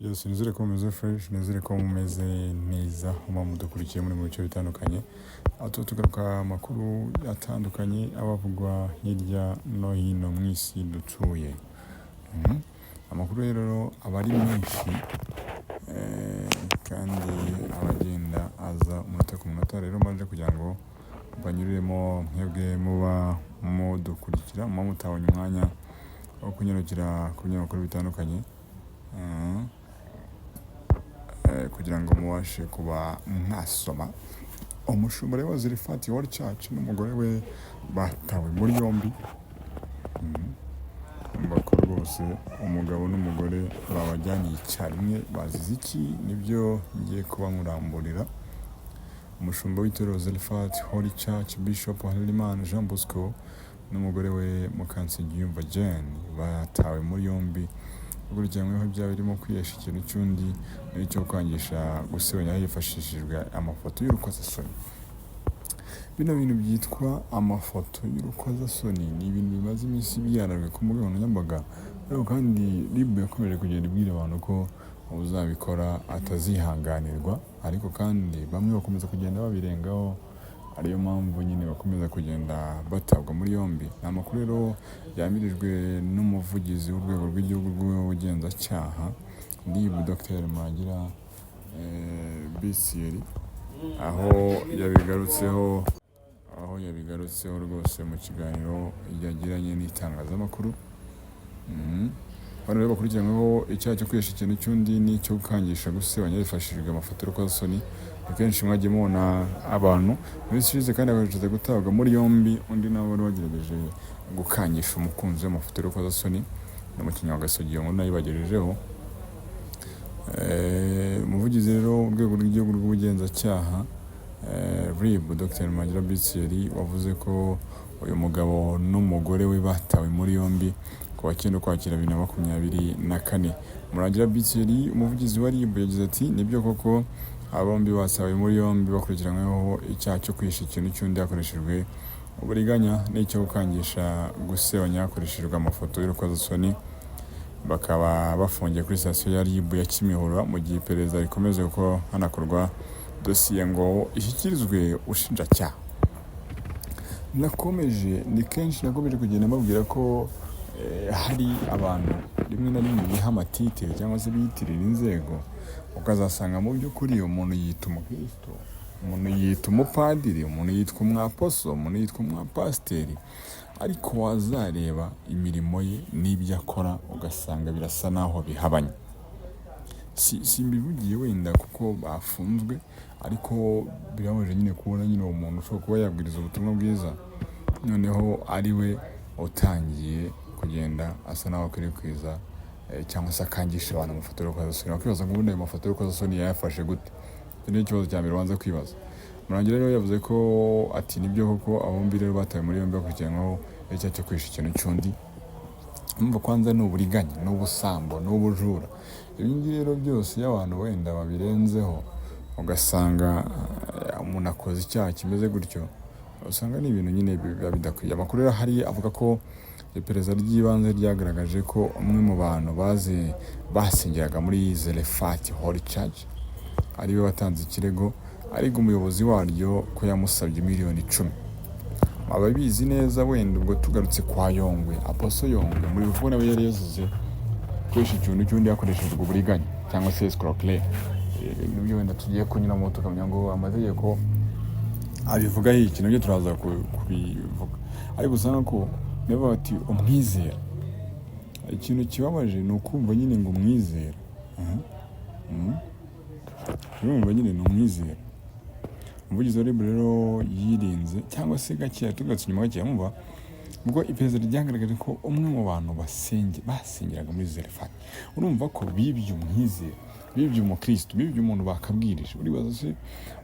Yes, nizere ko mumeze fresh, nizere ko mumeze neza, muba mudukurikiye muri mu bice bitandukanye, aho tuba tugaruka amakuru atandukanye aba avugwa hirya no hino mu isi dutuye. Amakuru rero aba ari menshi kandi aba agenda aza umunota ku munota. Rero mbanje kugira ngo mbanyuriremo mwebwe muba mudukurikira, muba mutabonye umwanya wo kunyarukira ku binyamakuru bitandukanye, kugira ngo mubashe kuba mwasoma. Umushumba rero wa Zerefati Holy Church n'umugore we batawe muri yombi. Umva ko rwose umugabo n'umugore babajyaniye icyarimwe, bazize iki? Nibyo ngiye kuba nkuramburira. Umushumba w'itorero Zerefati Holy Church, Bishop Harerimana Jean Bosco, n'umugore we Mukansengiyumva Jane batawe muri yombi, bakurikiranyweho ibyaha birimo kwihesha ikintu cy'undi n'icyo kwangisha gusebanya hifashishijwe amafoto y'urukozasoni. Bino bintu byitwa amafoto y'urukozasoni ni ibintu bimaze iminsi byararwe ku mbuga nkoranyambaga, ariko kandi RIB yakomeje kugenda ibwira abantu ko uzabikora atazihanganirwa, ariko kandi bamwe bakomeza kugenda babirengaho, ariyo mpamvu nyine bakomeza kugenda batabwa muri yombi. Ni amakuru rero yamirijwe n'umuvugizi w'urwego rw'igihugu rw'ubugenzacyaha RIB, Dr Murangira Bisieri, aho yabigarutseho rwose mu kiganiro yagiranye n'itangazamakuru. Bano rero bakurikiranyweho icyaha cyo kwihesha ikintu cy'undi n'icyo gukangisha gusebanya hifashishijwe amafoto y'urukozasoni. Ni kenshi mwagiye mubona abantu mu minsi ishize, kandi baherutse gutabwa muri yombi undi nawe wari wagerageje gukangisha umukunzi w'amafoto y'urukozasoni n'umukinnyi wa Gasogi. Iyo nkuru nayo ibagejejeho. Umuvugizi rero w'urwego rw'igihugu rw'ubugenzacyaha, RIB, Dr Murangira Bisieri, wavuze ko uyu mugabo n'umugore we batawe muri yombi ku wa 9 Ukwakira 2024. Murangira Bisieri, umuvugizi wa RIB, yagize ati: "Nibyo koko, aba bombi batawe muri yombi bakurikiranyweho icyaha cyo kwihisha ikintu cy'undi hakoreshejwe uburiganya n'icyo gukangisha gusebanya hakoreshejwe amafoto y'urukozasoni, bakaba bafungiye kuri sitasiyo ya RIB ya Kimihurura mu gihe iperereza rikomeza kuko hanakorwa dosiye ngo ishyikirizwe ubushinjacyaha." Nakomeje, ni kenshi nakomeje kugenda mbabwira ko hari abantu rimwe na rimwe biha amatitire cyangwa se biyitirira inzego, ukazasanga mu by'ukuri umuntu yita umukristo, umuntu yita umupadiri, umuntu yitwa umwaposo, umuntu yitwa umwapasiteri, ariko wazareba imirimo ye n'ibyo akora ugasanga birasa naho bihabanye. Si simbivugiye wenda kuko bafunzwe, ariko birababaje nyine kubona nyine uwo muntu ushobora kuba yabwiriza ubutumwa bwiza, noneho ari we utangiye kugenda asa naho akwirakwiza cyangwa se akangisha abantu amafoto y'urukozasoni. Wakwibaza ngo ubundi ayo mafoto y'urukozasoni yayafashe gute? Icyo ni ikibazo cya mbere ubanza kwibaza. Murangira rero yavuze ko, ati: "Nibyo koko, abo bombi rero batawe muri yombi bakurikiranyweho icyaha cyo kwihisha ikintu cy'undi." Umva, kwanza ni uburiganya, ni ubusambo, ni ubujura. Ibi ngibi rero byose iyo abantu wenda babirenzeho, ugasanga umuntu akoze icyaha kimeze gutyo, usanga ni ibintu nyine biba bidakwiye. Amakuru rero ahari avuga ko iperereza ry'ibanze ryagaragaje ko umwe mu bantu bazi basengeraga muri Zerefati Holy Church ariwe watanze ikirego, ariko umuyobozi waryo ko yamusabye miliyoni 10. Ababizi neza wenda, ubwo tugarutse kwa Yongwe, Apostle Yongwe, muri buvuga nawe yari yazize gukoresha ikintu cy'undi hakoreshejwe uburiganya cyangwa se escroquerie. Nibyo wenda tugiye kunyuramo tukamenya ngo amategeko abivugaho iki, nabyo turaza kubivuga. Ariko usanga ko niba bati umwizera, ikintu kibabaje ni ukumva nyine ngo umwizera. Urumva nyine ni umwizera. Umuvugizi wa RIB rero yirinze cyangwa se gakeya, tugarutse inyuma gakeya, mwumva ubwo iperereza ryagaragaje ko umwe mu bantu basengeraga muri Zerefati, urumva ko bibye umwizera, bibye umukristo, bibye umuntu bakabwirije. Uribaza se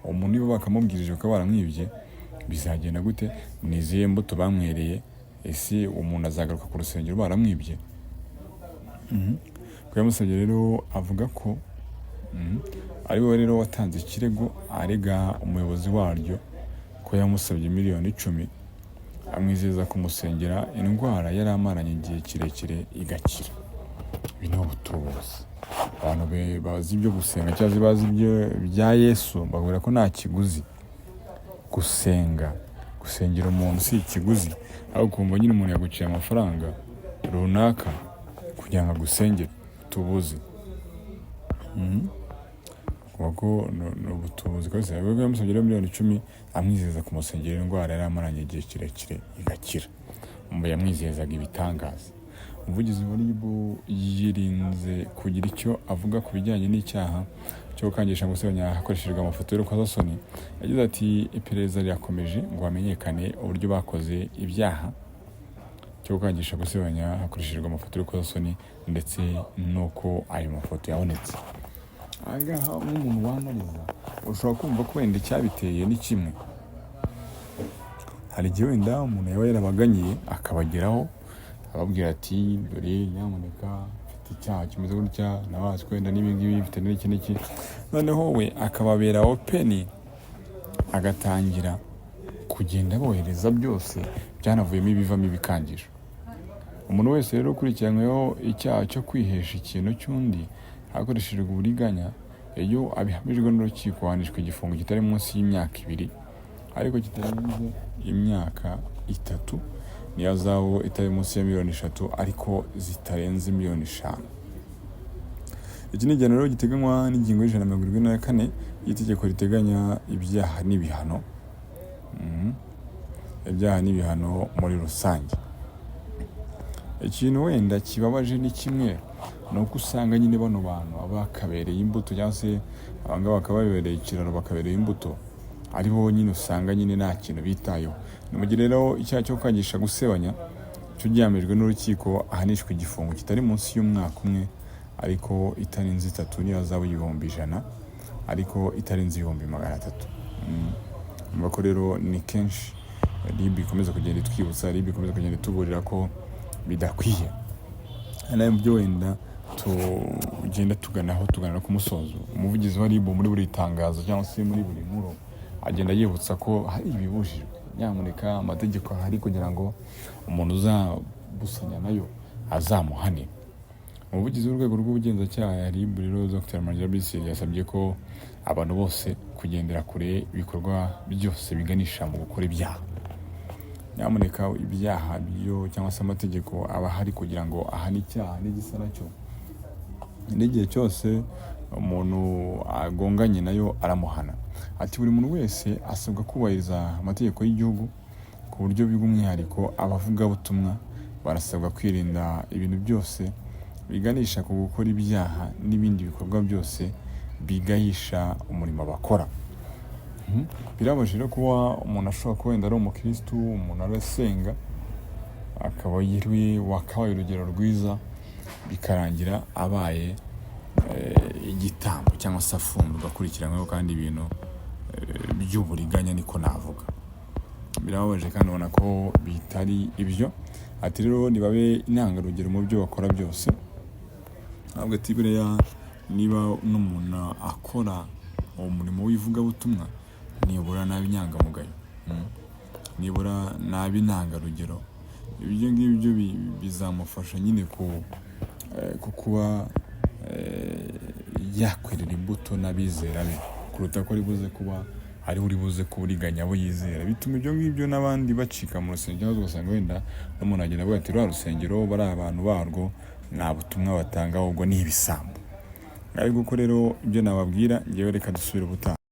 uwo muntu niba bakamubwirije bakaba baramwibye, bizagenda gute? Ni izihe mbuto bamwereye? Ese uwo muntu azagaruka ku rusengero baramwibye? Ko yamusabye rero, avuga ko ari we rero watanze ikirego arega umuyobozi waryo ko yamusabye miliyoni 10, amwizeza kumusengera indwara yari amaranye igihe kirekire igakira. Ibi ni ubutubuzi. Abantu bazi ibyo gusenga cyangwa se bazi ibyo bya Yesu babwira ko nta kiguzi gusenga, gusengera umuntu si ikiguzi, ahubwo ukumva nyine umuntu yaguciye amafaranga runaka kugira ngo agusengere. Tubuzi kuva ko ni ubutubuzi kabisa. Yabaga yamusabye rero miliyoni 10, amwizeza kumusengera indwara yari amaranye igihe kirekire igakira. Umva, yamwizezaga ibitangaza. Umuvugizi wa RIB yirinze kugira icyo avuga ku bijyanye n'icyaha cyo gukangisha gusebanya hakoreshejwe amafoto y'urukozasoni. Yagize ati: "Iperereza rirakomeje ngo hamenyekane uburyo bakoze ibyaha cyo gukangisha gusebanya hakoreshejwe amafoto y'urukozasoni ndetse n'uko ayo mafoto yabonetse." Aha ngaha nk'umuntu wanariza ushobora kumva ko wenda icyabiteye ni kimwe. Hari igihe wenda umuntu yaba yarabaganyiye akabageraho ababwira ati: "Dore nyamuneka, mfite icyaha kimeze gutya, nabaswe wenda n'ibi ngibi, mfite n'iki n'iki." Noneho we akababera open, agatangira kugenda abohereza byose, byanavuyemo ibivamo ibikangisho. Umuntu wese rero ukurikiranyweho icyaha cyo kwihesha ikintu cy'undi hakoreshejwe uburiganya, iyo abihamijwe n'urukiko ahanishwa igifungo kitari munsi y'imyaka 2 ariko kitarenze imyaka 3, n'ihazabu itari munsi ya miliyoni 3 ariko zitarenze miliyoni 5. Iki ni igihano rero giteganywa n'ingingo ya 174 y'itegeko riteganya ibyaha n'ibihano. Ibyaha n'ibihano muri rusange. Ikintu wenda kibabaje ni kimwe, ni uko usanga nyine bano bantu bakabereye imbuto, cyangwa se abangaba bakaba babereye ikiraro, bakabereye imbuto, ari bo nyine usanga nyine nta kintu bitayeho. Ni mu gihe rero icyaha cyo gukangisha gusebanya cyo gihamijwe n'urukiko ahanishwa igifungo kitari munsi y'umwaka umwe ariko itarenze 3, n'ihazabu y'100,000 ariko itarenze 300,000. Urumva ko rero ni kenshi RIB ikomeza kugenda itwibutsa, RIB ikomeza kugenda ituburira ko bidakwiye. Ari nayo byo wenda tugenda tuganaho, tugana no ku musozo. Umuvugizi wa RIB muri buri tangazo cyangwa se muri buri nkuru agenda yibutsa ko hari ibibujijwe, nyamuneka amategeko ahari kugira ngo umuntu uzabusanya nayo azamuhane. Umuvugizi w'urwego rw'ubugenzacyaha RIB rero, Dr Mangira Bisi, yasabye ko abantu bose kugendera kure ibikorwa byose biganisha mu gukora ibyaha. Nyamuneka ibyaha byo cyangwa se amategeko aba ahari kugira ngo ahane icyaha n'igisa nacyo, n'igihe cyose umuntu agonganye nayo aramuhana. Ati: "Buri muntu wese asabwa kubahiriza amategeko y'igihugu, ku buryo bw'umwihariko abavugabutumwa barasabwa kwirinda ibintu byose biganisha ku gukora ibyaha n'ibindi bikorwa byose bigayisha umurimo bakora." Birababaje rero kuba umuntu ashobora kuba wenda ari umukirisitu, umuntu arasenga, akaba yiriwe wakabaye urugero rwiza, bikarangira abaye igitambo cyangwa se afunzwe akurikiranyweho kandi ibintu by'uburiganya, niko navuga. Birababaje kandi ubona ko bitari ibyo. Ati rero nibabe intangarugero mu byo bakora byose. Ntabwo ati buriya niba n'umuntu akora uwo murimo w'ivugabutumwa, nibura nabe inyangamugayo, nibura nabe intangarugero. Ibyo ngibyo bizamufasha nyine ku kuba yakwerera imbuto n'abizera be, kuruta ko ari buze kuba ariwe uri buze kuburiganya abo yizera. Bituma ibyo ngibyo n'abandi bacika mu rusengero, cyangwa ugasanga wenda n'umuntu agenda avuga ati: "Ruriya rusengero, bariya abantu barwo nta butumwa batanga, ahubwo ni ibisambo." Ariko ko rero ibyo nababwira ngewe, reka dusubire ubutaha.